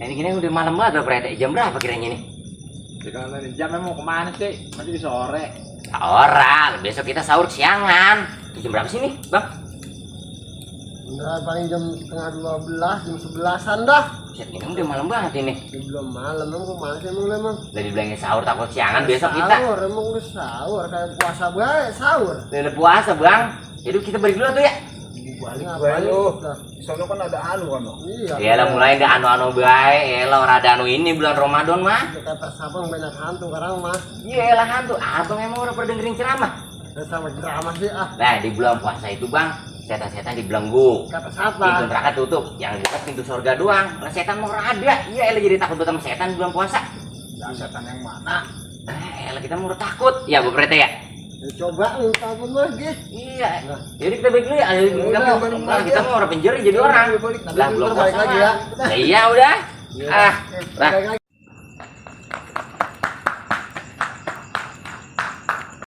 Ini gini udah malam banget Pak Rete. Jam berapa kiranya nih? Kalau jam mau kemana sih? Masih di sore. Orang, besok kita sahur siangan. Jam berapa sih nih, Bang? Udah paling jam setengah 12, jam 11-an dah. Set, ini udah malam banget ini. Belum malam, emang kemana sih emang lu emang? Udah dibilangin sahur takut siangan besok kita. Sahur, emang udah sahur, kayak puasa bae, sahur. Udah puasa, Bang. Jadi kita balik dulu tuh ya. Balik Gue ngapain lu. lu? Soalnya kan ada anu kan lo. Iya. Yalah mulai ada anu-anu bae, elah ora ada anu ini bulan Ramadan mah. Ya kata siapa banyak hantu sekarang mah. Iyalah hantu, abang emang udah pernah dengerin ceramah. Ya sama drama sih ah. Nah di bulan puasa itu Bang, setan-setan dibelenggu. Kata siapa? Pintu neraka tutup, yang dekat pintu surga doang. Lah setan mau ora ada. Iya elah jadi takut sama setan di bulan puasa. Ya setan yang mana? Elah kita mau takut. Ya Bu Prete ya. Ya, coba lu takut lagi. Iya. Nah. Jadi kita balik dulu ya. Udah, balik lagi Kita ya. mau orang penjara jadi orang. Balik, Lah belum balik lagi ya. Iya udah. Iya. Ah. Lah. Balik lagi.